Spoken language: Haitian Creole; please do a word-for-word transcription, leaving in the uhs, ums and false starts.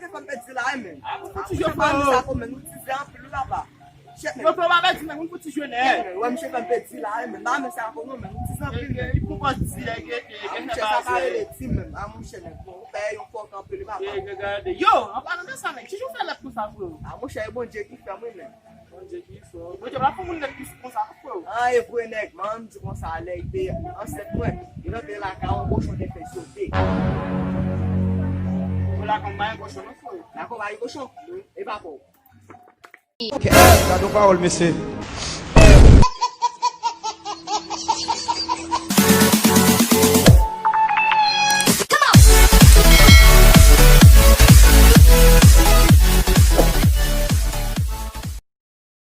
Fè m pèdi la, men. A, bon, ti jwe, fè m sa, men, nou ti zen anpil, wi, papa. Chèf, men. Yo fè w pa pèdi, men, moun pou ti jwe, nè. Wè, misye fè m pèdi la, men. Ba, men, sa, kon, non, men, nou ti zen anpil, men. Li pou kò di, lè, ke, ke, a, ke, monchè, sa pa rele di, men. A, monchè, men. Bon, ou fè yon fòk anpil, wi, papa. Ke, ke, gade. Yo, an palan de sa, men, kijan w fè lèt konsa, frè? A, monchè, e Bondye ki fè m, wi, men. Bondye ki fò. Bondye pa fè moun nèg ki fò konsa, non, frè. A, e vre, nèg, man, m di konsa, lè li te ansent mwen, li rantre lakay yon kochon te fè sote. Ou lakay yon mayen kochon, non, frè. Lakay yon mayen kochon? E pa fò. Kè, gade yon pawòl, mesye.